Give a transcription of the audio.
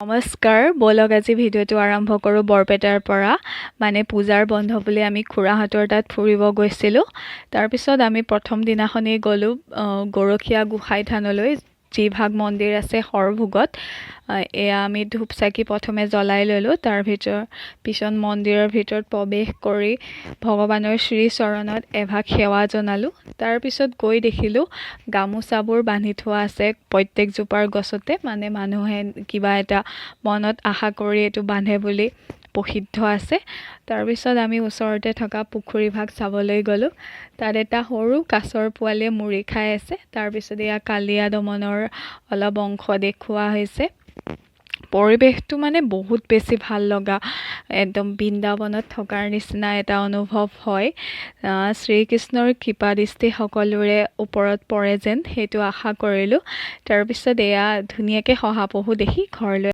নমস্কাৰ, ব'লক আজি ভিডিঅ'টো আৰম্ভ কৰোঁ বৰপেটাৰ পৰা। মানে পূজাৰ বন্ধ বুলি আমি খুৰাহঁতৰ তাত ফুৰিব গৈছিলোঁ। তাৰপিছত আমি প্ৰথম দিনাখনেই গ'লোঁ গৰখীয়া গোঁসাই থানলৈ, যিভাগ মন্দিৰ আছে সৰভোগত। এয়া আমি ধূপ চাকি প্ৰথমে জ্বলাই ল'লোঁ। তাৰ পিছত মন্দিৰৰ ভিতৰত প্ৰৱেশ কৰি ভগৱানৰ শ্ৰীচৰণত এভাগ সেৱা জনালোঁ। তাৰপিছত গৈ দেখিলোঁ গামোচাবোৰ বান্ধি থোৱা আছে প্ৰত্যেকজোপাৰ গছতে। মানে মানুহে কিবা এটা মনত আশা কৰি এইটো বান্ধে বুলি প্ৰসিদ্ধ আছে। তাৰপিছত আমি ওচৰতে থকা পুখুৰীভাগ চাবলৈ গ'লোঁ। তাত এটা সৰু কাছৰ পোৱালিয়ে মুড়ি খাই আছে। তাৰপিছত এয়া কালিয়া দমনৰ অলপ অংশ দেখুওৱা হৈছে। পৰিৱেশটো মানে বহুত বেছি ভাল লগা, একদম বৃন্দাবনত থকাৰ নিচিনা এটা অনুভৱ হয়। শ্ৰীকৃষ্ণৰ কৃপা দৃষ্টি সকলোৰে ওপৰত পৰে যেন সেইটো আশা কৰিলোঁ। তাৰপিছত এয়া ধুনীয়াকৈ শহাপহু দেখি ঘৰলৈ